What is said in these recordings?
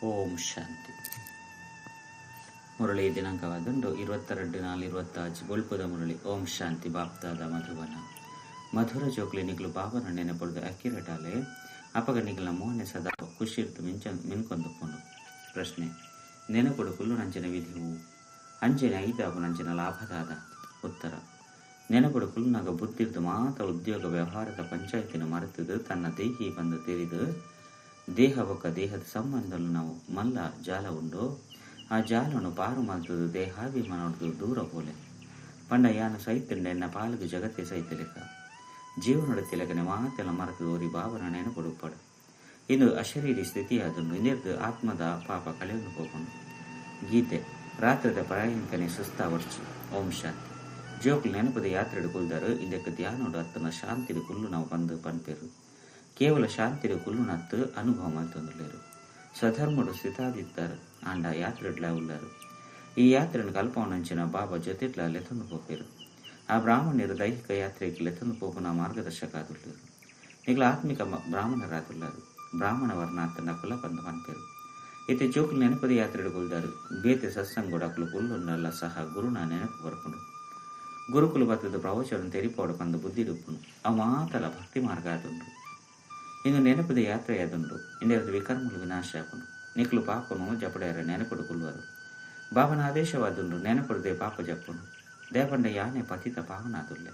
ಓಂ ಶಾಂತಿ. ಮುರಳಿ ದಿನಾಂಕವಾದುಂಡು 22-4-26. ಬೊಲ್ಪುದ ಮುರಳಿ. ಓಂ ಶಾಂತಿ. ಬಾಪ್ತಾದ ಮಧುವನ ಮಧುರ ಜೋಕ್ಲಿ, ನಿಕ್ಲು ಬಾಬನ ನೆನಪೊಡ್ದು ಅಕ್ಕಿರಟಾಲೆ. ಅಪಗ ನಿಕ್ಲ ಮೋಹನೆ ಸದಾ ಖುಷಿರ್ದು ಮಿಂಚ ಮಿನ್ಕೊಂದುಪ್ಪುಂಡು. ಪ್ರಶ್ನೆ: ನೆನಪುಡು ಕುಲ್ಲುನಂಚಿನ ವಿಧಿ ಅಂಚನೆ ಐದಾಪುನಂಚಿನ ಲಾಭದಾದ? ಉತ್ತರ: ನೆನಪುಡು ಕುಲ್ಲುನಗ ಬುದ್ಧಿರ್ದು ಮಾತ ಉದ್ಯೋಗ ವ್ಯವಹಾರದ ಪಂಚಾಯತಿನ ಮರೆತುದು ತನ್ನ ದೇಹಿ ಬಂದು ತೆರಿದು ದೇಹ ಬೊಕ್ಕ ದೇಹದ ಸಂಬಂಧಲು ನಾವು ಮಲ್ಲ ಜಾಲ ಉಂಡು. ಆ ಜಾಲನು ಪಾರು ಮಲ್ತದು ದೇಹಾಭಿಮಾನೊಡ್ದು ದೂರ ಪೋಲೆ. ಪಂಡ ಯಾನು ಸೈತುಂಡ ಎನ್ನ ಪಾಲುಗು ಜಗತ್ತೆ ಸೈತಲೆಕ. ಜೀವನದ ತಿಲಕನೆ ಮಾತೆಲ್ಲ ಮರೆತದು ಒರಿ ಬಾಬನ ನೆನಪುಡುಪ್ಪಡು. ಇಂದು ಅಶರೀರಿ ಸ್ಥಿತಿಯಾದುಂಡು. ಇಂದಿರ್ದು ಆತ್ಮದ ಪಾಪ ಕಳೆಯೊಂದು ಪೋಪುಂಡು. ಗೀತೆ ರಾತ್ರಿದ ಪ್ರಯಾಣಿಕನೆ ಸುಸ್ತಾವರ್ಚಿ. ಓಂ ಶಾಂತಿ. ಜೋಕ್ಲು ನೆನಪದ ಯಾತ್ರೆಡು ಕುಲ್ದಾರು. ಇಂದಕ್ಕೆ ಧ್ಯಾನೋಡು ಅತ್ತನ ಶಾಂತಿಡು ಕುಲ್ಲು ನಾವು ಬಂದು ಪನ್ಪೇರು. ಕೇವಲ ಶಾಂತಿಡು ಕುಲ್ಲುನತ್ತು ಅನುಭವ ಮಲ್ತೊಂದುಲ್ಲೆರ್. ಸ್ವಧರ್ಮಡು ಸ್ಥಿತಾದಿತ್ತಾರೆ ಆಂಡ ಯಾತ್ರೆಡ್ಲ ಉಲ್ಲರು. ಈ ಯಾತ್ರೆನು ಕಲ್ಪವನಂಚಿನ ಬಾಬಾ ಜೊತೆಟ್ಲ ಲೆತೊಂದು ಪೋಪೇರು. ಆ ಬ್ರಾಹ್ಮಣ್ಯರು ದೈಹಿಕ ಯಾತ್ರೆಗೆ ಲೆತೊಂದು ಪೋಪುನ ಮಾರ್ಗದರ್ಶಕ ಆದುಲ್ಲೆರ್. ನಿಕ್ಲ ಆತ್ಮಿಕ ಬ್ರಾಹ್ಮಣರಾದುಲ್ಲರು. ಬ್ರಾಹ್ಮಣ ವರ್ಣ ಅತ್ತಂಡ ಕುಲ ಪಂದ್ ಪನ್ಪೆರ್. ಇತ್ತೆ ಜೋಕುಲು ನೆನಪದ ಯಾತ್ರೆಡ್ ಕುಲ್ದಾರು. ಬೇತೆ ಸತ್ಸಂಗೋಡು ಅಕುಲು ಕುಲ್ಲುಂಡಲ ಸಹ ಗುರುನ ನೆನಪು ಬರ್ಪುಂಡು. ಗುರುಕುಲು ಬತ್ತದ ಪ್ರವಚನ ತೆರಿಪೋಡು ಪಂದ್ ಬುದ್ಧಿಡುಪ್ಪುಂಡು. ಅವು ಮಾತಲ ಭಕ್ತಿ ಮಾರ್ಗ ಆದುಂಡು. ಇಂದು ನೆನಪದ ಯಾತ್ರೆ ಆದುಂಡು. ಇಂದೆರ್ದ್ ವಿಕರ್ಮಲು ವಿನಾಶ ಆಪುಂಡು. ನಿಕ್ಲು ಪಾಪನು ಜಪಡೆಯರ ನೆನಪುಡು ಕುಲ್ಲುವರು. ಬಾಬನ ಆದೇಶವಾದುಂಡು, ನೆನಪುಡುದೆ ಪಾಪ ಜಪ್ಪುಂಡು. ದೇಪಂಡ ಯಾನೆ ಪತಿತ ಪಾವನಾದುಲ್ಲೆ.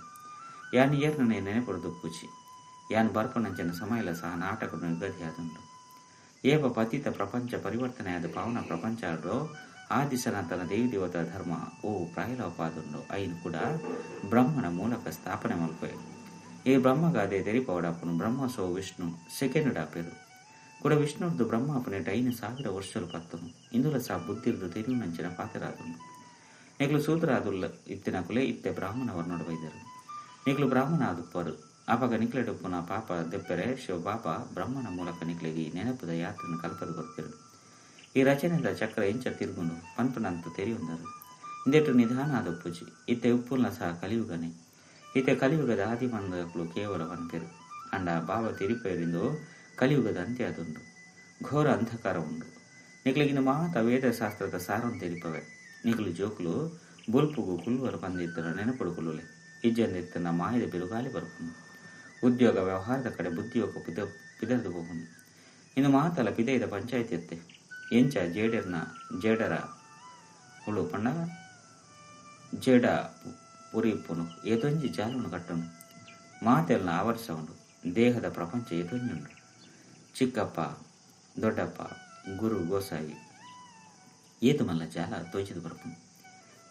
ಯಾನ್ ಏರ್ನನೆ ನೆನಪುಡು ದುಪ್ಪುಜಿ. ಯಾನ್ ಬರ್ಪುನಂಚಿನ ಸಮಯಲ ಸಹ ನಾಟಕದ ಯುಗದಿ ಆದುಂಡು. ಏಪ ಪತಿತ ಪ್ರಪಂಚ ಪರಿವರ್ತನೆ ಆದ ಪಾವನ ಪ್ರಪಂಚ ಆಡೋ ಆದಿ ಸನಾತನ ದೇವಿ ದೇವತಾ ಧರ್ಮ ಓ ಪ್ರಾಯಲೋಪಾದುಂಡು ಐನ್ ಕೂಡ ಬ್ರಹ್ಮನ ಮೂಲಕ ಸ್ಥಾಪನೆ ಮಲ್ಪೆ. ಈ ಬ್ರಹ್ಮಗಾದೆ ತೆರಿಪವಡಾಪುನು. ಬ್ರಹ್ಮ ಸೋ ವಿಷ್ಣು ಸೆಕೆಂಡ್ ಡಾಪೇರು ಕೂಡ. ವಿಷ್ಣುರ್ದು ಬ್ರಹ್ಮ ಅಪನೆಟ್ 5000 ವರ್ಷಲು ಪತ್ತನು. ಇಂದುಲ ಸಹ ಬುದ್ಧಿರ್ದು ತೆರಿಯುನಂಚಿನ ಪಾತ್ರರಾದುಂಡು. ನಿಕ್ಲು ಸೂತ್ರ ಆದುಲ್ಲ ಇತ್ತಿನಕುಲೆ ಇತ್ತೆ ಬ್ರಾಹ್ಮಣ ವರ್ಣೋಡು ಬೈದರು. ನಿಕ್ಲು ಬ್ರಾಹ್ಮಣ ಆದುಪ್ಪರು. ಆಪಗ ನಿಕ್ಲೆಡುಪ್ಪುನ ಪಾಪ ದೆಪ್ಪೆರೆ ಶಿವ ಬಾಬಾ ಬ್ರಹ್ಮನ ಮೂಲಕ ನಿಕ್ಲೆಗೆ ಈ ನೆನಪುದ ಯಾತ್ರೆನು ಕಲ್ಪದ ಕೊರ್ಪೆರು. ಈ ರಚನೆದ ಚಕ್ರ ಎಂಚ ತಿರುಗುಂಡು ಪನ್ಪುನಂತ ತೆರಿಯುಂದರು. ಇಂದೆಟ್ಟು ನಿಧಾನ ಆದುಪ್ಪುಜಿ. ಇತ್ತೆ ಉಪ್ಪುಲ್ನ ಸಹ ಕಲಿಯುಗನೆ. ಇತ್ತೆ ಕಲಿಯುಗದ ಆದಿ ಬಂದಕುಲು ಕೇವಲ ಪನ್ಪೆರು. ಅಂಡ ಬಾಬಾ ತಿರಿಪೇರಿಂದು ಕಲಿಯುಗದ ಅಂತ್ಯ ಆದುಂಡು. ಘೋರ ಅಂಧಕಾರ ಉಂಡು. ನಿಕ್ಲೆಗಿನ ಮಾತ ವೇದಶಾಸ್ತ್ರದ ಸಾರನ್ ತೆರಿಪವೆ. ನಿಕ್ಲು ಜೋಕ್ಲು ಬೊಲ್ಪುಗು ಕುಲ್ಲುವರು ಪಂದಿತ್ತನ ನೆನಪುಡು ಕುಲ್ಲುಲೆ. ಇಜ್ಜಂದಿತ್ತನ ಮಾಯದ ಬಿರುಗಾಳಿ ಬರ್ಪುಂಡು. ಉದ್ಯೋಗ ವ್ಯವಹಾರದ ಕಡೆ ಬುದ್ಧಿಯೋಗ ಪಿದರ್ದು ಹೋಗುನು. ಇನ್ನು ಮಾತಲ ಪಿದೈದ ಪಂಚಾಯತಿ ಎತ್ತೆ. ಎಂಚ ಜೇಡರ್ನ ಜೇಡರ ಹುಳು ಪಂಡ ಜೇಡ ಪುರಿ ಇಪ್ಪುನು ಏತೊಂಜಿ ಜಾಲನು ಕಟ್ಟುನು. ಮಾತೆಲ್ನ ಆವರಿಸವುಂಡು. ದೇಹದ ಪ್ರಪಂಚ ಏತೊಂಜಿ ಉಂಡು. ಚಿಕ್ಕಪ್ಪ ದೊಡ್ಡಪ್ಪ ಗುರು ಗೋಸಾಯಿ ಏತು ಮಲ್ಲ ಜಾಲ ತೋಚಿದು ಬರ್ಪುನು.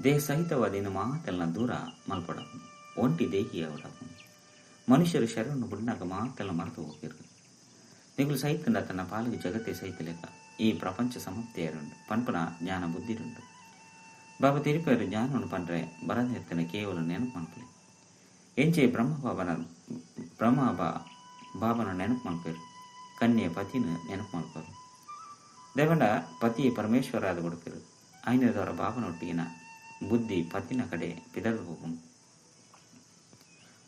ದೇಹ ಸಹಿತವಾದ ಇನ್ನು ಮಾತೆಲ್ನ ದೂರ ಮಲ್ಪಡಪುನು. ಒಂಟಿ ದೇಹಿ ಅವಡಪುನು. ಮನುಷ್ಯರು ಶರಣು ಬುಡ್ನಾಗ ಮಾತೆಲ್ಲ ಮರೆತು ಹೋಗಿರು. ನಿಗುಲು ಸಹಿತಂಡ ತನ್ನ ಪಾಲಿಗೆ ಜಗತ್ತೇ ಸಹಿತಲೇಕ. ಈ ಪ್ರಪಂಚ ಸಮಾಪ್ತಿಯರುಂಡು ಪನ್ಪನ ಜ್ಞಾನ ಬುದ್ಧಿರುಂಡು. ಬಾಬಾ ತಿರುಪೇರು ಜ್ಞಾನವನ್ನು ಪಂಡ್ರೆ ಬರದೆತ್ತನ ಕೇವಲ ನೆನಪು ಮನ್ಪುಲೆ. ಎಂಚೆ ಬ್ರಹ್ಮ ಬಾಬನ ಬ್ರಹ್ಮ ಬಾಬನ ನೆನಪು ಮನ್ಪೇರು. ಕನ್ಯೆ ಪತಿನ ನೆನಪು ಮನ್ಪರು. ದೇವಂಡ ಪತಿ ಪರಮೇಶ್ವರ ಆದ ಕೊಡ್ಪೇರು. ಐನದವರ ಬಾಬನೊಟ್ಟಿಗಿನ ಬುದ್ಧಿ ಪತಿನ ಕಡೆ ಪಿದರ್ದು ಹೋಗುನು.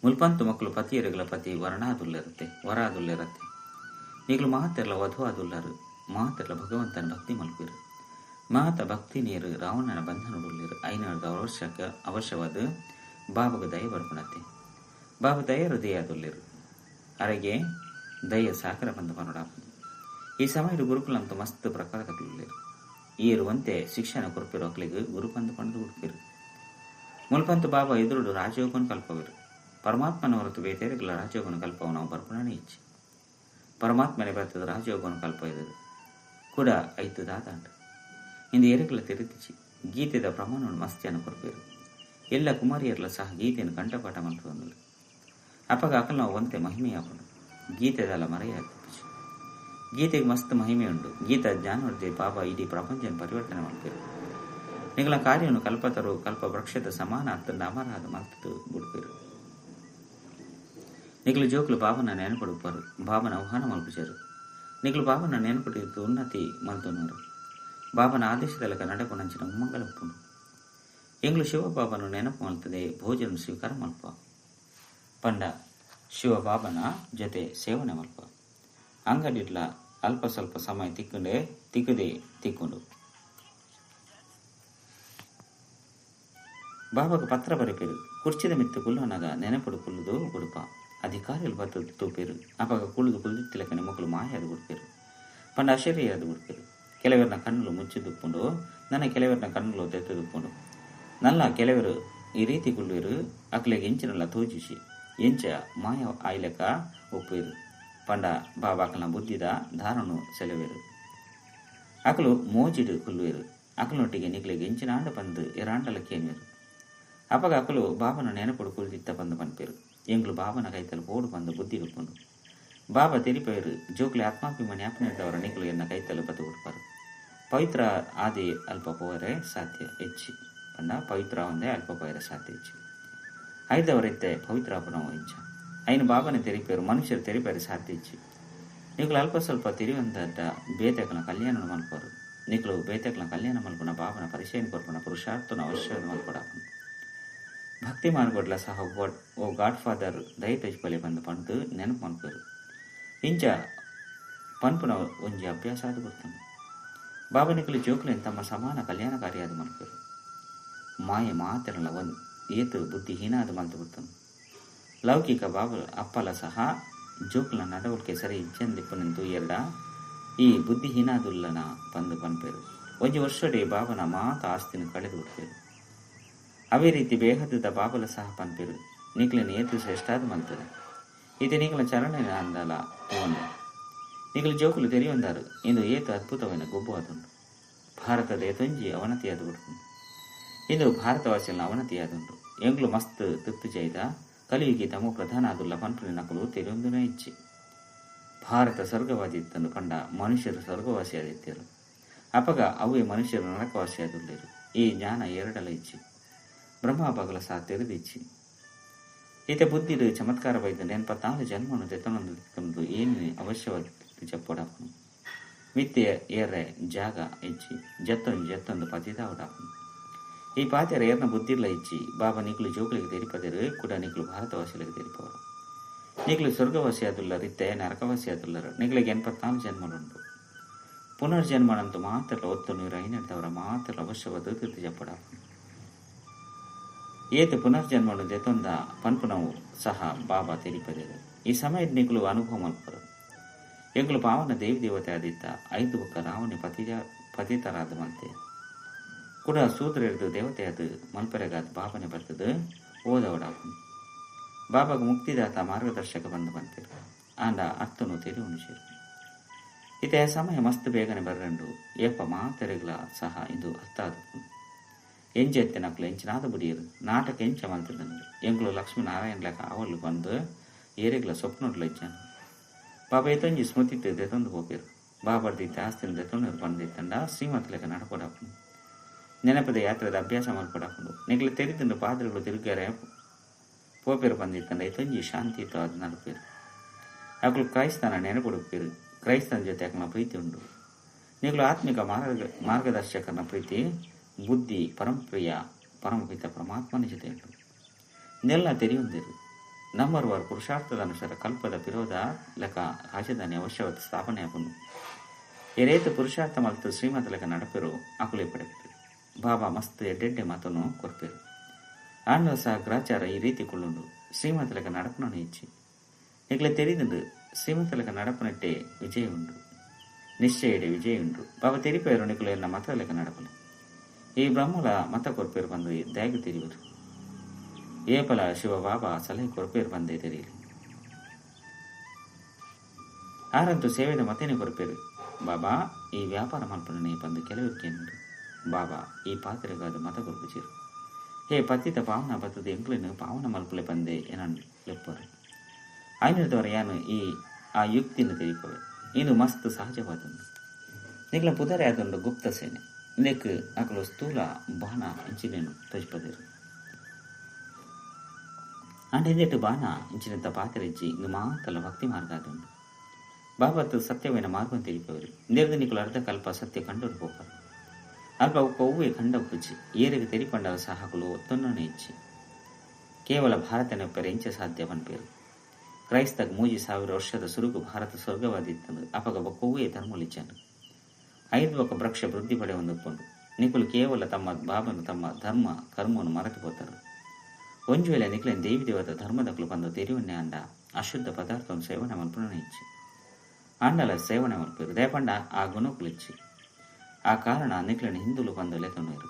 ಮುಲ್ಪಂತು ಮಕ್ಕಳು ಪತಿಯರುಗಳ ಪತಿ ವರಣಾದುಲ್ಲರುತ್ತೆ ವರಾದುಲ್ಲಿರತ್ತೆ. ನೀಗಳು ಮಾತೆಲ್ಲ ವಧು ಆದುಲ್ಲರು. ಮಾತೆಲ್ಲ ಭಗವಂತನ ಭಕ್ತಿ ಮಲ್ಪಿರು. ಮಾತ ಭಕ್ತಿ ನೀರು ರಾವಣನ ಬಂಧನಡುಳ್ಳಿರು. ಐನರ್ದ ಅವಶ್ಯಕ ಅವಶ್ಯವಾದ ಬಾಬಗ ದಯ ಬರ್ಪುಣತೆ. ಬಾಬಾ ದಯ ಹೃದಯ ಆದುಲ್ಲಿರು. ಅರೆಗೆ ದಯ ಸಾಕರ ಬಂದ ಪನೋಡಾಪುನು. ಈ ಸಮಯದ ಗುರುಕುಲಂತ ಮಸ್ತ್ ಪ್ರಕಾರದಕ್లుಳ್ಳೇರು. ಇರುವಂತೆ ಶಿಕ್ಷಣ ಕೊರ್ಪಿರು. ಅಕ್ಲಿಗೆ ಗುರುಪಂದು ಪಂಡು ಹುಡುಪಿರು. ಮುಲ್ಪಂತು ಬಾಬಾ ಎದುರುಡು ರಾಜಯೋಗನು ಕಲ್ಪವಿರು. ಪರಮಾತ್ಮನ ಹೊರತು ಬೇತೆರೆಗಳ ರಾಜಯೋಗನು ಕಲ್ಪವು ನಾವು ಬರ್ಪುಣನೇ ಇಚ್ಛೆ. ಪರಮಾತ್ಮನೆ ಬರ್ತದ ರಾಜಯೋಗನು ಕಲ್ಪ ಇದರು ಕೂಡ ಐತು ದಾದಾಂಡು ಇಂದು ಎರೆಗಳ ತಿರುತಿಚಿ. ಗೀತೆದ ಪ್ರಮಾಣವನ್ನು ಮಸ್ತಿಯನ್ನು ಕೊರ್ಪೇರು. ಎಲ್ಲ ಕುಮಾರಿಯರ್ಲ ಸಹ ಗೀತೆಯನ್ನು ಕಂಠಪಾಠ ಮಲ್ಪೊಂದುಲ್ಲೆರ್. ಅಪಗ ಅಕಲ್ನ ಒಂತೆ ಮಹಿಮೆಯಾಪುಂಡು. ಗೀತೆದಲ ಮರೆಯಾದಿಪ್ಪುಜಿ. ಗೀತೆಗೆ ಮಸ್ತ್ ಮಹಿಮೆ ಉಂಡು. ಗೀತಾ ಜ್ಞಾನವರ್ಧೆ ಬಾಬಾ ಇಡೀ ಪ್ರಪಂಚನ ಪರಿವರ್ತನೆ ಮಲ್ಪೆರು. ನಿಗಳ ಕಾರ್ಯವನ್ನು ಕಲ್ಪತರು ಕಲ್ಪ ವೃಕ್ಷದ ಸಮಾನ ಅತ್ತಂಡ ಅಮರಾದ ಮಲ್ತದು ಬುಡ್ಪೆರು. ನಿಕ್ಲು ಜೋಕ್ಲು ಬಾಬನ ನೆನಪುಡುಪ್ಪರು. ಬಾಬನ ಆಹ್ವಾನ ಮಲ್ಪುಜರು. ನಿಕ್ಲು ಬಾಬನ ನೆನಪುಡಿದ್ದು ಉನ್ನತಿ ಮಲ್ತೊನರು. ಬಾಬನ ಆದೇಶದಲಕ ನಡಪುನಂಚಿನ ಉಮ್ಮಂಗಲ ಉಪ್ಪುಂಡು. ಎಂಗ್ಲು ಶಿವಬಾಬನು ನೆನಪು ಮಲ್ತದೆ ಭೋಜನ ಸ್ವೀಕಾರ ಮಲ್ಪ. ಪಂಡ ಶಿವಬಾಬನ ಜೊತೆ ಸೇವನೆ ಮಲ್ಪ. ಅಂಗಡಿಡ್ಲ ಅಲ್ಪ ಸ್ವಲ್ಪ ಸಮಯ ತಿಕ್ಕಂಡೆ ತಿಕ್ಕದೆ ತಿಕ್ಕೊಂಡು. ಬಾಬಾಗ ಪತ್ರ ಬರೆಪೇರು ಕುರ್ಚಿದ ಮಿತ್ತು ಕುಲ್ಲುವನಾಗ ನೆನಪಡು ಕುಲ್ಲುದು ಉಡುಪ ಅಧಿಕಾರಿಗಳು ಬತ್ತು ತೂಪೇರು ಅಪಾಗ ಕುಳ್ಳುದು ಕುಲ್ದಿತ್ತಿಲಕನೆ ಮಕ್ಕಳು ಮಾಯಾದ ಉಡುಪೇರು ಪಂಡ ಅಶರೀರದ ಉಡುಪೇರು. ಕೆಲವರನ್ನ ಕಣ್ಣುಲು ಮುಚ್ಚಿದುಪ್ಪುಂಡು ನನ್ನ ಕೆಲವರನ್ನ ಕಣ್ಣುಲು ತೆತ್ತದುಪ್ಪುಂಡು ನಲ್ಲ ಕೆಲವರು ಈ ರೀತಿ ಕುಳ್ಳುವರು ಅಕ್ಲೆಗೆ ಎಂಚಿನಲ್ಲ ತೋಜಿಸಿ ಎಂಚ ಮಾಯ ಆಯ್ಲೆಕ ಒಪ್ಪೇರು ಪಂಡ ಬಾಬಾಕಲ್ನ ಬುದ್ಧಿದ ಧಾರನು ಸೆಲವೇರು ಅಕಲು ಮೋಜಿಡು ಕುಳ್ಳುವರು ಅಕಲನೊಟ್ಟಿಗೆ ನಿಕ್ಲೆಗೆ ಎಂಚಿನಾಂಡ ಪಂದು ಎರಾಂಡಲಕ್ಕೇನುವರು. ಅಪಗ ಅಕಲು ಬಾಬನ ನೆನಪಡು ಕುಲ್ದಿತ್ತ ಪಂದು ಪನ್ಪೇರು ಎಂಗ್ಲು ಬಾಬನ ಕೈತಲು ಪೋಡು ಪಂದು ಬುದ್ಧಿ ಉಪ್ಪುಂಡು. ಬಾಬಾ ತೆರಿಪೇರು ಜೋಕ್ಲೆ ಆತ್ಮಾಭಿಮಾನಿ ಆಪ್ನೇದವರ ನಿಕ್ಲು ಎನ್ನ ಕೈತಲು ಬತ್ತು ಕೊಡ್ಪಾರು ಪವಿತ್ರ ಆದಿ ಅಲ್ಪ ಪೋಯರೆ ಸಾಧ್ಯ ಹೆಚ್ಚಿ ಪಂಡ ಪವಿತ್ರ ಒಂದೇ ಅಲ್ಪ ಪೋಯರೆ ಸಾಧ್ಯ ಹೆಚ್ಚಿ ಐದವರಿತ್ತೆ ಪವಿತ್ರ ಅಪನವ ಇಂಚ ಐನು ಬಾಬನೆ ತೆರಿಪೇರು ಮನುಷ್ಯರು ತೆರಿಪೇರು ಸಾಧ್ಯ ಹೆಚ್ಚಿ ನಿಕ್ಲು ಅಲ್ಪ ಸ್ವಲ್ಪ ತೆರಿವಂತ ಬೇತೆಕನ ಕಲ್ಯಾಣ ಮಲ್ಪರು ನಿಕ್ಲು ಬೇತೆಕನ ಕಲ್ಯಾಣ ಮಲ್ಪನ ಬಾಬನ ಪರಿಚಯ ಕೊರ್ಪನ ಪುರುಷಾರ್ಥನ ಅವಶ್ಯ ಮಲ್ಪಡಾಪನು. ಭಕ್ತಿ ಮಾರ್ಗೊಡ್ಲ ಸಹ ಓ ಗಾಡ್ ಫಾದರ್ ದಯತಜ್ಪಲೆ ಬಂದು ಪಂಡು ನೆನಪು ಮಲ್ಪರು ಇಂಚ ಪನ್ಪುನ ಒಂಜಿ ಅಭ್ಯಾಸ ಅದು ಬರ್ತಾನೆ. ಬಾಬನಿಕಲು ಜೋಕ್ಲೆನ್ ತಮ್ಮ ಸಮಾನ ಕಲ್ಯಾಣಕಾರಿಯಾದ ಮಲ್ಪರು ಮಾಯೆ ಮಾತಿರಲ್ಲ ಒಂದು ಏತು ಬುದ್ಧಿಹೀನ ಅದು ಮಲ್ತು ಬಿಡ್ತಾನೆ. ಲೌಕಿಕ ಬಾಬು ಅಪ್ಪಲ ಸಹ ಜೋಕ್ಲ ನಡವಳಿಕೆ ಸರಿ ಇಜ್ಜಂದಿಪ್ಪನೆಂದು ಎರಡ ಈ ಬುದ್ಧಿಹೀನಾದುಲ್ಲನ ಬಂದು ಪನ್ಪೇರು. ಒಂಜಿ ವರ್ಷಡೆ ಬಾಬನ ಮಾತ ಆಸ್ತಿನ ಕಳೆದು ಬಿಡ್ಪೇರು. ಅವೇ ರೀತಿ ಬೇಹದ ಬಾಬಲ ಸಹ ಪನ್ಪೇರು ನಿಕ್ಲಿನ ಏತು ಶ್ರೇಷ್ಠಾದ ಮಲ್ತದೆ ಇದು ನಿಗಳ ಚರಣೆ ಅಂದಲ ಒಂದು ನಿಗಳ ಜೋಕುಲು ತೆರೆಯೊಂದಾರು ಇಂದು ಏತು ಅದ್ಭುತವಾದ ಗೊಬ್ಬು ಆದುಂಡು. ಭಾರತದ ಏತೊಂಜಿ ಅವನತಿಯಾದ ಬಿಡ್ತು ಇಂದು ಭಾರತವಾಸಿಗಳ ಅವನತಿಯಾದುಂಟು. ಎಂಗ್ಲು ಮಸ್ತ್ ತುತ್ತು ಜೈದ ಕಲಿಯುಗಿ ತಮ್ಮ ಪ್ರಧಾನ ಆದುಲ್ಲ ಪನ್ಪುನ ನಕಲು ತೆರೆಯೊಂದನೇ ಇಚ್ಚಿ. ಭಾರತ ಸ್ವರ್ಗವಾದಿತ್ತನ್ನು ಕಂಡ ಮನುಷ್ಯರು ಸ್ವರ್ಗವಾಸಿಯಾದಿತ್ತರು ಅಪಗ ಅವೇ ಮನುಷ್ಯರು ನರಕವಾಸಿಯಾದುಳ್ಳರು. ಈ ಜ್ಞಾನ ಎರಡಲ ಇಚ್ಚಿ ಬ್ರಹ್ಮ ಬಗಲ ಸಹ ತೆರೆದಿಚ್ಚಿ. ಈತ ಬುದ್ಧಿಡು ಚಮತ್ಕಾರ ಬೈದ ನೆನಪತ್ತಾಳು ಜನ್ಮನು ತೆತ್ತೊಂದು ಏನು ಅವಶ್ಯವಾದ ಜಪ್ಪೋಡಾಪನು ಮಿತ್ತೆ ಏರೆ ಜಾಗ ಇಚ್ಚಿ ಜತ್ತೊಂದು ಜತ್ತೊಂದು ಪತಿತಾವಡಾಪನು. ಈ ಪಾತೆರ ಏರ್ನ ಬುದ್ಧಿಲ್ಲ ಇಚ್ಚಿ ಬಾಬಾ ನಿಕ್ಲು ಜೋಕುಲಿಗೆ ತೆರಿಪದರು ಕೂಡ ನಿಕ್ಲು ಭಾರತವಾಸಿಗಳಿಗೆ ತೆರಿಪವರು. ನಿಕ್ಲು ಸ್ವರ್ಗವಾಸಿ ಆದುಲ್ಲರು ಇತ್ತೆ ನರಕವಾಸಿ ಆದುಲ್ಲರು ನಿಕ್ಲಿಗೆ 84 ಜನ್ಮಲುಂಟು. ಪುನರ್ಜನ್ಮನಂತೂ ಮಾತ್ರ ಒತ್ತು ನೀರು ಐನಂತವರ ಮಾತ್ರ ಅವಶ್ಯವಾದ ತಿರ್ತು ಜಪ್ಪಡಾಪನು. ಏತು ಪುನರ್ಜನ್ಮನು ದೆತೊಂದ ಪನ್ಪುನವು ಸಹ ಬಾಬಾ ತೆರಿಪದರು. ಈ ಸಮಯದ ನಿಕ್ಲು ಅನುಭವ ಮಲ್ಪರು. ಎಂಗ್ಲು ಪಾವನ ದೇವಿ ದೇವತೆ ಆದಿತ್ತ ಐದು ಬೊಕ್ಕ ರಾವಣಿ ಪತಿತರಾದ ಮಲ್ತೆ ಕೂಡ ಸೂತ್ರ ಹಿಡಿದು ದೇವತೆ ಅದು ಮಲ್ಪರೆಗಾದ ಬಾಬನೆ ಬರ್ತದೆ ಓದವಡಾಪನು. ಬಾಬಾಗ ಮುಕ್ತಿದಾತ ಮಾರ್ಗದರ್ಶಕ ಬಂದು ಬಂತೇರು ಆಂಡ ಅರ್ಥನು ತೆರಿವನು ಸೇರು. ಇತ ಸಮಯ ಮಸ್ತ್ ಬೇಗನೆ ಬರ್ರಂಡು ಏಪ ಮಾತೆರೆಗಳ ಸಹ ಇದು ಅರ್ಥ ಆದಪನು. ಎಂಜೆತ್ತೆ ನಕ್ಲು ಎಂಚಿನಾದ ಬುಡಿಯರು ನಾಟಕ ಎಂಚ ಮಲ್ತದನು ಎಂಗ್ಲು ಲಕ್ಷ್ಮೀನಾರಾಯಣ ಲೆಕ್ಕ ಅವಳು ಬಂದು ಏರೆಗ್ಲ ಸ್ವಪ್ನೊಡ್ಲ ಇಚ್ಚಾನು. ಬಾಬಾ ಏತೊಂಜಿ ಸ್ಮೃತಿ ದೆತೊಂದು ಹೋಗಿರು ಬಾಬರ್ದಿತ್ತ ಆಸ್ತಿನ ದೆತೊಂದು ಬಂದಿತ್ತಂಡ ಶ್ರೀಮತಿ ಲೆಕ್ಕ ನಡಪಡಾಪನು. ನೆನಪದ ಯಾತ್ರೆದ ಅಭ್ಯಾಸ ಮಲ್ಪಡಾಪನು. ನಿಗ್ಲು ತೆರಿದಂಡು ಪಾತ್ರೆಗಳು ತಿರುಗಾರೆ ಪೋಪೇರು ಬಂದಿತ್ತಂಡ ಏತೊಂಜಿ ಶಾಂತಿ ಇತ್ತು ಅದು ನಡಪೇರು. ಅಕ್ಲು ಕ್ರೈಸ್ತನ ನೆನಪುಡುಪೇರು ಕ್ರೈಸ್ತನ ಜೊತೆ ಅಕ್ನ ಪ್ರೀತಿ ಉಂಡು. ನಿಗ್ಲು ಆತ್ಮಿಕ ಮಾರ್ಗದರ್ಶಕನ ಪ್ರೀತಿ ಬುದ್ಧಿ ಪರಂಪ್ರಿಯ ಪರಮಪಿತ ಪರಮಾತ್ಮನ ಜೊತೆ ಉಂಟು. ನೆಲ್ಲ ತೆರೆಯೊಂದಿರು ನಂಬರ್ವಾರ್ ಪುರುಷಾರ್ಥದ ಅನುಸಾರ ಕಲ್ಪದ ವಿರೋಧ ಲೆಕ್ಕ ರಾಜಧಾನಿ ಅವಶ್ಯವಾದ ಸ್ಥಾಪನೆ ಆಪುಂಡು. ಎರೇತು ಪುರುಷಾರ್ಥ ಮಲ್ತು ಶ್ರೀಮತ ಲೆಕ್ಕ ನಡಪೇರು ಅಕುಲೆ ಪಡೆಪೇರು. ಬಾಬಾ ಮಸ್ತ್ ಎಡ್ಡೆಡ್ಡೆ ಮಾತನ್ನು ಕೊರ್ಪೇರು. ಆಂಡ ಸಹ ಗ್ರಾಚಾರ ಈ ರೀತಿ ಕೊಳ್ಳುಂಡು ಶ್ರೀಮತ ಲೆಕ್ಕ ನಡಪನೂ ಇಚ್ಚಿ ನಿಗ್ಲೆ ತೆರಿದುಂಡು ಶ್ರೀಮತ ಲೆಕ್ಕ ನಡಪನಟ್ಟೆ ವಿಜಯ ಉಂಡು ನಿಶ್ಚಯಡೆ ವಿಜಯ ಉಂಡು. ಬಾಬಾ ತೆರಿಪೇರು ನಿಕ್ಲು ಎನ್ನ ಮತ ಲೆಕ್ಕ ನಡಪನೆ ಈ ಬ್ರಹ್ಮಲ ಮತ ಕೊರ್ಪೇರು ಬಂದು ದ್ಯಾಗು ತೆರಿವರು. ಏಪಲ ಶಿವ ಬಾಬಾ ಸಲಹೆ ಕೊರ್ಪೇರು ಬಂದೇ ತೆರೆಯಲಿ ಆರಂತೂ ಸೇವೆದ ಮತೇನೆ ಕೊರ್ಪೇರು. ಬಾಬಾ ಈ ವ್ಯಾಪಾರ ಮಲ್ಪನೆ ಬಂದು ಕೆಲವರಿಗೆ ಬಾಬಾ ಈ ಪಾತ್ರೆಗಾದ ಮತ ಕೊರ್ಪುಚೀರು. ಹೇ ಪತಿತ ಪಾವನ ಬತ್ತದ ಎಂಕ್ಲಿನ ಪಾವನ ಮಲ್ಪಲೆ ಬಂದೆ ಏನನ್ನು ಲೆಪ್ಪರು ಆಯ್ನದವರ ಯಾನು ಈ ಆ ಯುಕ್ತಿನ ತೆರಿಪವೆ. ಇದು ಮಸ್ತ್ ಸಹಜವಾದೊಂದು ನಿಗ್ಲ ಪುದರೆ ಆದೊಂದು ಗುಪ್ತ ಸೇನೆ ಇಂದಕ್ಕೆ ಅಕಲು ಸ್ಥೂಲ ಬಾಣ ಇಂಚಿನೇನು ತಜ್ಪದಿರು. ಅಂಡ್ ಹಿಂದೆಟ್ಟು ಬಾಣ ಇಂಚಿನಂತ ಪಾತ್ರೆಜ್ಜಿ ಇಂದು ಮಾತಲ್ಲ ಭಕ್ತಿ ಮಾರ್ಗ ಆದುಂಡು. ಬಾಬತ್ತು ಸತ್ಯವೇನ ಮಾರ್ಗ ತಿಳಿಪವರು ನಿರ್ದನಿಕಲು ಅರ್ಧ ಕಲ್ಪ ಸತ್ಯ ಕಂಡು ಪೋಪರು ಅಲ್ಪ ಒವ್ವೆ ಕಂಡ ಪುಚ್ಚಿ ಏರಿಗೆ ತೆರಿಪಂಡ ಸಹಕಲು ಒತ್ತೊನ್ನನೆ ಇಚ್ಚಿ ಕೇವಲ ಭಾರತನ ಪೆರೆ ಎಂಚ ಸಾಧ್ಯ ಪನ್ಪೇರು. ಕ್ರೈಸ್ತಗ್ 3000 ವರ್ಷದ ಸುರುಗು ಭಾರತ ಸ್ವರ್ಗವಾದಿತ್ತಂದು ಅಪಗ ಬೊಕ್ಕೊವ್ವೇ ಧರ್ಮಲಿಚ್ಚನು. ಐದು ಬೊಕ್ಕ ವೃಕ್ಷ ವೃದ್ಧಿ ಪಡೆಯೊಂದುಪ್ಪುಂಡು. ನಿಕುಲು ಕೇವಲ ತಮ್ಮ ಬಾಬನು ತಮ್ಮ ಧರ್ಮ ಕರ್ಮವನ್ನು ಮರೆತು ಪೋತಾರೆ. ಒಂಜಿ ವೇಳೆ ನಿಕ್ಲೆನ್ ದೇವಿ ದೇವತ ಧರ್ಮದಕುಲು ಪಂದು ತೆರಿಯೊನ್ನೆ ಆಂಡ ಅಶುದ್ಧ ಪದಾರ್ಥವನ್ನು ಸೇವನೆ ಮಲ್ಪುನ ಇಚ್ಚಿ ಆಂಡಲ ಸೇವನೆ ಮಲ್ಪೇರು ದಯಪಂಡ ಆ ಗುಣಕುಲು ಇಚ್ಚಿ. ಆ ಕಾರಣ ನಿಕ್ಲೆನ ಹಿಂದುಲು ಪಂದು ಲೆತೊನ್ನೆರು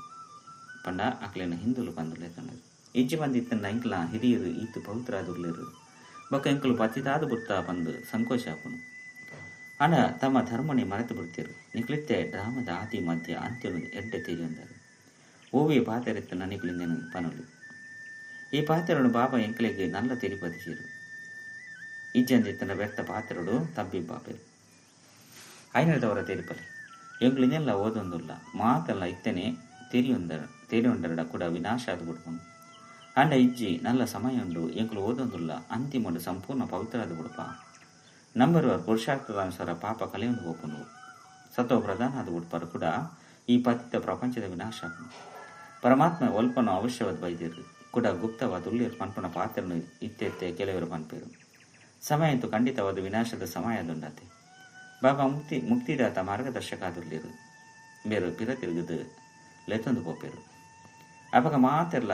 ಪಂಡ ಅಕ್ಲೆನ ಹಿಂದುಲು ಪಂದು ಲೆತೊನ್ನೆರು. ಇಜ್ಜಿ ಬಂದಿತ್ತನ್ನ ಎಂಕ್ಲ ಹಿರಿಯರು ಈತು ಪವಿತ್ರ ಆದುರ್ಲೇರು ಬೊಕ್ಕ ಎಂಕುಲು ಪತಿತಾದ ಬುರ್ತ ಪಂದು ಸಂಕೋಚ ಆಪುನು. ಆಂಡ ತಮ್ಮ ಧರ್ಮನೆ ಮರೆತು ಬಿಡ್ತೀರು. ನಿಕ್ಲಿತ್ತೆ ಡ್ರಾಮದ ಆದಿ ಮಧ್ಯ ಅಂತ್ಯನು ಎಡ್ಡೆ ತೆರಿಯೊಂದರು. ಓವಿ ಪಾತೆರೆತ್ತನ ನಿಕ್ಲಿಂದೇನು ಪನೊಲಿ. ಈ ಪಾತೆರನು ಬಾಬಾ ಎಂಕಲೆಗೆ ನಲ್ಲ ತೆರಿಪದಿಸಿರು. ಇಜ್ಜಂದಿತ್ತನ ವ್ಯರ್ಥ ಪಾತೆರಡು ತಬ್ಬಿ ಬಾಪೇರು ಐನದವರ ತೆರಿಪಲಿ ಎಂಕ್ಲಿನೆಲ್ಲ ಓದೊಂದುಲ್ಲ ಮಾತೆಲ್ಲ ಇತ್ತನೆ ತೆರಿಯೊಂದರಡ ಕೂಡ ವಿನಾಶ ಆದ ಬಿಡ್ಪುಂಡು. ಆಂಡ ಇಜ್ಜಿ ನಲ್ಲ ಸಮಯ ಉಂಡು ಎಂಕುಲು ಓದೊಂದುಲ್ಲ ಅಂತಿಮಡು ಸಂಪೂರ್ಣ ಪವಿತ್ರ ಆದ ಬಿಡ್ಪ. ನಂಬರುವ ಪುರುಷಾರ್ಥದ ಅನುಸಾರ ಪಾಪ ಕಲೆಯೊಂದು ಹೋಪುಂಡು. ಸತ್ವ ಪ್ರಧಾನ ಆದ ಬಿಡ್ಪಾರು ಕೂಡ ಈ ಪತಿತ ಪ್ರಪಂಚದ ವಿನಾಶ. ಪರಮಾತ್ಮ ಒಲ್ಪನ ಅವಶ್ಯವಾದ ಬೈದಿರು ಕೂಡ ಗುಪ್ತವಾದ ಉಳ್ಳಿರು ಪನ್ಪನ ಪಾತ್ರನು ಇತ್ತೆತ್ತೆ ಕೆಲವರು ಪನ್ಪೇರು. ಸಮಯ ಅಂತೂ ಖಂಡಿತವಾದ ವಿನಾಶದ ಸಮಯ ಅದುಂಡಾತೆ. ಬಾಬಾ ಮುಕ್ತಿದಾತ ಮಾರ್ಗದರ್ಶಕ ಆದುರ್ಲಿರು ಬೇರು ಪಿರ ತಿರುಗದು ಲೆತ್ತೊಂದು ಪೋಪೇರು. ಅಪಗ ಮಾತೆಲ್ಲ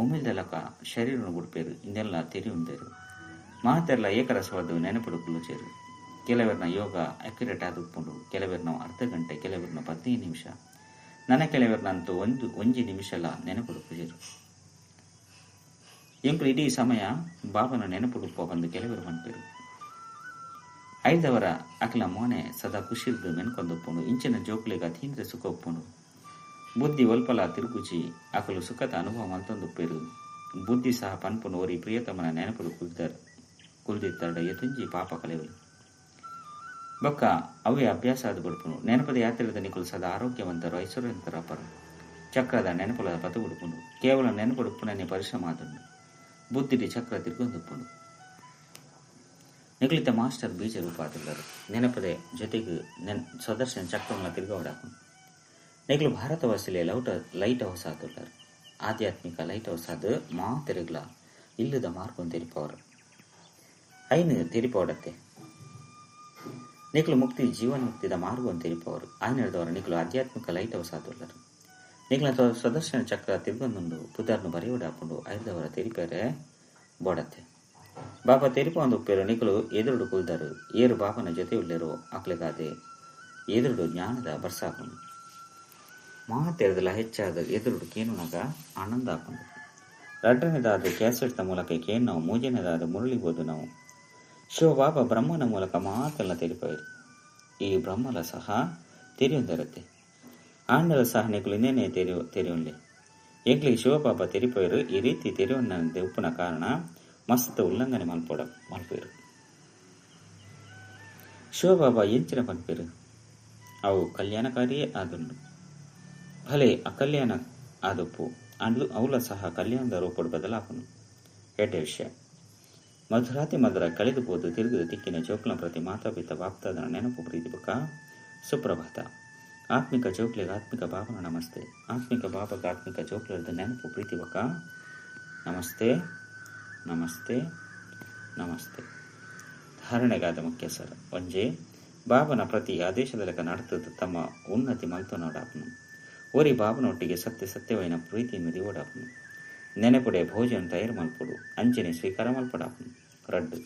ಉಮಿಲ್ದಲಕ ಶರೀರನು ಬಿಡ್ಪೇರು ಇಂದೆಲ್ಲ ತೆರಿಯುಂದೇರು. ಮಾತೆಲ್ಲ ಏಕರಸವಾದ ನೆನಪುಡು ಕುಲ್ಲುಚೇರು. ಕೆಲವರನ್ನ ಯೋಗ ಅಕ್ಯುರೇಟ್ ಆದ ಉಪ್ಪುಂಡು, ಕೆಲವರನ್ನ ಅರ್ಧ ಗಂಟೆ, ಕೆಲವರನ್ನ 15 ನಿಮಿಷ, ನನ್ನ ಕೆಲವರನ್ನಂತೂ ಒಂಜಿ ನಿಮಿಷ ಎಲ್ಲ ನೆನಪುಡು ಪೂಜೇರು. ಎಂಕುಲು ಇಡೀ ಸಮಯ ಬಾಬನ ನೆನಪುಡುಪ್ಪ ಬಂದು ಕೆಲವರು ಪನ್ಪೇರು. ಐದವರ ಅಖಿಲ ಮೋನೆ ಸದಾ ಖುಷಿರ್ದು ಮೆನ್ಕೊಂದುಪ್ಪುಂಡು. ಇಂಚಿನ ಜೋಕ್ಲೆಗ್ ಅತೀಂದ್ರ ಸುಖ ಉಪ್ಪುಂಡು. ಬುದ್ಧಿ ಒಲ್ಪಲ ತಿರುಗುಚಿ ಅಕಲು ಸುಖದ ಅನುಭವ ಮಲ್ತೊಂದುಪ್ಪೇರು. ಬುದ್ಧಿ ಸಹ ಪನ್ಪುನು ಓರಿ ಪ್ರಿಯತಮನ ನೆನಪುಡು ಕುಲ್ದಿತ್ತರಡ ಎತುಂಜಿ ಪಾಪ ಕಲೆವಲು ಬೊಕ್ಕ ಅವೇ ಅಭ್ಯಾಸ ಆದ ಬಿಡ್ಪುನು. ನೆನಪದ ಯಾತ್ರೆದ ನಿಕುಲು ಸದಾ ಆರೋಗ್ಯವಂತರು ಐಶ್ವರ್ಯವಂತರ ಅಪರು. ಚಕ್ರದ ನೆನಪುಲ ಪತು ಬಿಡ್ಪುಂಡು. ಕೇವಲ ನೆನಪುಡುಪ್ಪುನನ್ನೇ ಪರಿಶ್ರಮ ಆದುಂಡು. ಬುದ್ಧಿಡಿ ಚಕ್ರ ತಿರುಗೊಂದುಪ್ಪುಂಡು. ನಿಗಲಿತ ಮಾಸ್ಟರ್ ಬೀಜ ರೂಪಾದುಳ್ಳರು. ನೆನಪದೆ ಜೊತೆಗೆ ಸ್ವದರ್ಶನ ಚಕ್ರಗಳ ತಿರುಗವಡಾಪುಂಡು. ನಿಗಲು ಭಾರತವಾಸಿಲೆ ಲೈಟ್ ಹೌಸ್ ಆದುಳ್ಳರು. ಆಧ್ಯಾತ್ಮಿಕ ಲೈಟ್ ಹೌಸ್ ಆದ ಮಾತೆರೆಗ್ಲ ಇಲ್ಲದ ಮಾರ್ಗೊಂದು ತೆರಿಪವರು ಐನು ತೆರಿಪವಡತ್ತೆ. ನಿಕಲು ಮುಕ್ತಿ ಜೀವನ ಮುಕ್ತಿದ ಮಾರ್ಗವನ್ನು ತೆರಿಪವರು. ಆಯ್ನೆಳೆದವರು ನಿಕಲು ಆಧ್ಯಾತ್ಮಿಕ ಲೈಟ್ ಹೌಸ್ ಆದುಳ್ಳರು. ನಿಕಲ ಸ್ವದರ್ಶನ ಚಕ್ರ ತಿರುಗೊಂದುಂಡು. ಪುದರ್ನು ಬರೆಯುಡಾಪುಂಡು. ಐದವರ ತೆರಿಪೇರೆ ಬೋಡತ್ತೆ. ಬಾಬಾ ತೆರಿಪ ಒಂದು ಉಪ್ಪೇರು ನಿಕಲು ಎದುರುಡು ಕುಲ್ದರು. ಏರು ಬಾಬನ ಜೊತೆ ಉಳ್ಳೇರು ಅಕ್ಲೆಗಾದೆ ಎದುರುಡು ಜ್ಞಾನದ ಬರ್ಸಾಪುಂಡು. ಮಾತೆರೆದಲ ಹೆಚ್ಚಾದ ಎದುರುಡು ಕೇನುನಾಗ ಆನಂದ ಆಪುಂಡು. ಎರಡನೇದಾದ ಕ್ಯಾಸೆಟ್ನ ಮೂಲಕ ಕೇನು ನಾವು, ಮೂಜನೇದಾದ ಮುರಳಿಬೋದು ನಾವು. ಶಿವಬಾಬಾ ಬ್ರಹ್ಮನ ಮೂಲಕ ಮಾತೆಲ್ಲ ತೆರಿಪೇರು. ಈ ಬ್ರಹ್ಮಲ ಸಹ ತೆರೆಯೊಂದಿರುತ್ತೆ. ಆಂಡಲ ಸಹ ನಿಕಲು ಇನ್ನೇನೆ ತೆರೆಯೊಂಡೆ. ಎಂಕ್ಲಿಗೆ ಶಿವಬಾಬಾ ತೆರಿಪೇರು. ಈ ರೀತಿ ತೆರೆಯೊಂದಂತೆ ಉಪ್ಪುನ ಕಾರಣ ಮಸ್ತ್ ಉಲ್ಲಂಘನೆ ಮಲ್ಪೇರು. ಶಿವಬಾಬಾ ಎಂಚಿನ ಪನ್ಪೇರು ಅವು ಕಲ್ಯಾಣಕಾರಿಯೇ ಆದುಂಡು. ಭಲೆ ಅಕಲ್ಯಾಣ ಆದಪ್ಪು ಅಂದು ಅವಲ ಸಹ ಕಲ್ಯಾಣದ ರೂಪಡು ಬದಲಾಪನು. ಎಡ್ಡೆ ವಿಷಯ ಮಧುರಾತಿ ಮಧುರ ಕಳೆದು ಹೋದು ತಿರುಗಿದ ತಿಕ್ಕಿನ ಜೋಕ್ಲ ಪ್ರತಿ ಮಾತಾಪಿತ ಬಾಪ್ತಾದನ ನೆನಪು ಪ್ರೀತಿ ಬೊಕ್ಕ ಸುಪ್ರಭಾತ. ಆತ್ಮಿಕ ಜೋಕ್ಲಿಗೆ ಆತ್ಮಿಕ ಬಾಬನ ನಮಸ್ತೆ. ಆತ್ಮಿಕ ಬಾಬಗ ಆತ್ಮಿಕ ಜೋಕ್ಲದ ನೆನಪು ಪ್ರೀತಿ ಬೊಕ್ಕ ನಮಸ್ತೆ ನಮಸ್ತೆ ನಮಸ್ತೆ. ಧಾರಣೆಗಾದ ಮುಖ್ಯ ಸರ ಒಂಜೆ ಬಾಬನ ಪ್ರತಿ ಆದೇಶದ ಲೆಕ್ಕ ನಡತದ ತಮ್ಮ ಉನ್ನತಿ ಮಲ್ತೊನೋಡಾಪನು. ಓರಿ ಬಾಬನೊಟ್ಟಿಗೆ ಸತ್ಯ ಸತ್ಯವೈನ ಪ್ರೀತಿಯನ್ನು ದಿವಡಾಪನು. ನೆನಪುಡೆ ಭೋಜನ ತಯಾರು ಮಲ್ಪಡು ಅಂಚನೆ ಸ್ವೀಕಾರ ಮಲ್ಪಡಾಪನು. ರಡ್ಡು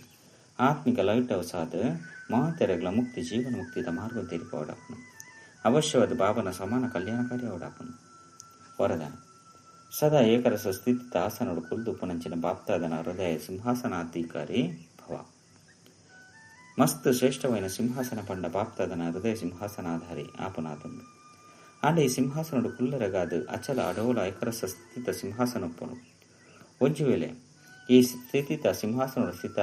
ಆತ್ಮಿಕ ಲೈಟ್ ಹೌಸ್ ಆದ ಮಾತೆರೆಗಳ ಮುಕ್ತಿ ಜೀವನ ಮುಕ್ತಿದ ಮಾರ್ಗ ತೆರಿಪವಡಾಪನು. ಅವಶ್ಯವಾದ ಬಾಬನ ಸಮಾನ ಕಲ್ಯಾಣಕಾರಿ ಅವಡಾಪನು. ವರದಾನ ಸದಾ ಏಕರಸ ಸ್ಥಿತಿ ಆಸನೋಡು ಕುಲ್ದು ಪುನಂಚಿನ ಬಾಪ್ತಾದನ ಹೃದಯ ಸಿಂಹಾಸನಾಧಿಕಾರಿ ಭವ. ಮಸ್ತ್ ಶ್ರೇಷ್ಠವೈನ ಸಿಂಹಾಸನ ಪಂಡ ಬಾಪ್ತಾದನ ಹೃದಯ ಸಿಂಹಾಸನಾಧಾರಿ ಆಪನಾದಂದು. ಆಂಡ ಈ ಸಿಂಹಾಸನೋಡು ಕುಲ್ಲರಗಾದ ಅಚಲ ಅಡೋಲ ಏಕರಸ ಸ್ಥಿತ ಸಿಂಹಾಸನೊಪ್ಪನು. ಒಂಜು ವೇಳೆ ಈ ಸ್ಥಿತಿತ ಸಿಂಹಾಸನೋಡು ಸ್ಥಿತ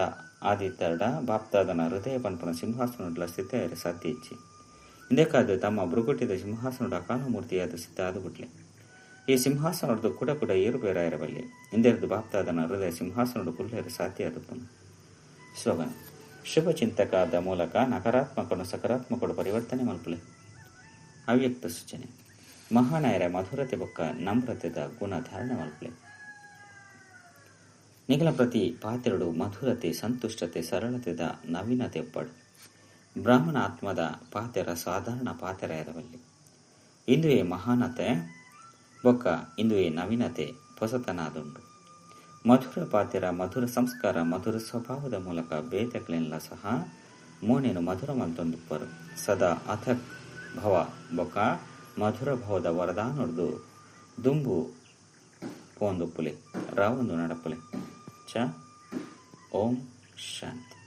ಆದಿತ್ತರಡ ಬಾಪ್ತಾದನ ಹೃದಯ ಪನ್ಪನ ಸಿಂಹಾಸನೋಡ್ಲ ಸ್ಥಿತ ಸಾಧ್ಯ ಇಚ್ಚಿ. ಇಂದಕ್ಕಾದ ತಮ್ಮ ಬೃಗುಟಿದ ಸಿಂಹಾಸನೋಡ ಅಕಾಲಮೂರ್ತಿಯಾದ ಸ್ಥಿತ ಆದುಬಿಟ್ಲೆ. ಈ ಸಿಂಹಾಸನೋಡ್ದು ಕೂಡ ಕೂಡ ಏರುಪೇರಾಯಿರಬಲ್ಲೆ. ಇಂದೆರದು ಬಾಪ್ತಾದನ ಹೃದಯ ಸಿಂಹಾಸನೋಡು ಕುಲ್ಲೇರ ಸಾಧ್ಯ ಆದಪ್ಪನು. ಸ್ಲೋಗನ್ ಶುಭ ಚಿಂತಕದ ಮೂಲಕ ನಕಾರಾತ್ಮಕವನ್ನು ಸಕಾರಾತ್ಮಕಡು ಪರಿವರ್ತನೆ ಮಲ್ಪಲೆ. ಅವ್ಯಕ್ತ ಸೂಚನೆ ಮಹಾನಾಯರ ಮಧುರತೆ ಬೊಕ್ಕ ನಮ್ರತೆದ ಗುಣ ಧಾರಣೆ ಮಲ್ಪಲೆ. ನಿಗಲ ಪ್ರತಿ ಪಾತೆರಡು ಮಧುರತೆ ಸಂತುಷ್ಟತೆ ಸರಳತೆದ ನವೀನತೆ ಒಪ್ಪಡು. ಬ್ರಾಹ್ಮಣ ಆತ್ಮದ ಪಾತೆರ ಸಾಧಾರಣ ಪಾತೆರ ಎರವಲ್ಲಿ. ಇಂದುವೆ ಮಹಾನತೆ ಬೊಕ್ಕ ಇಂದುವೆ ನವೀನತೆ ಪೊಸತನಾದುಂಡು. ಮಧುರ ಪಾತೆರ, ಮಧುರ ಸಂಸ್ಕಾರ, ಮಧುರ ಸ್ವಭಾವದ ಮೂಲಕ ಬೇತೆಕ್ಲೆನ್ಲ ಸಹ ಮೋನೆನು ಮಧುರ ಮಲ್ತೊಂದುಪ್ಪರು. ಸದಾ ಅಥಕ್ ಭವ ಬೊಕ್ಕ ಮಧುರ ಭವದ ವರದಾನೊಡ್ದು ದುಂಬು ಪೋಂದುಪ್ಪುಲೆ, ರಾವೊಂದು ನಡಪುಲೆ. ಚ ಓಂ ಶಾಂತಿ.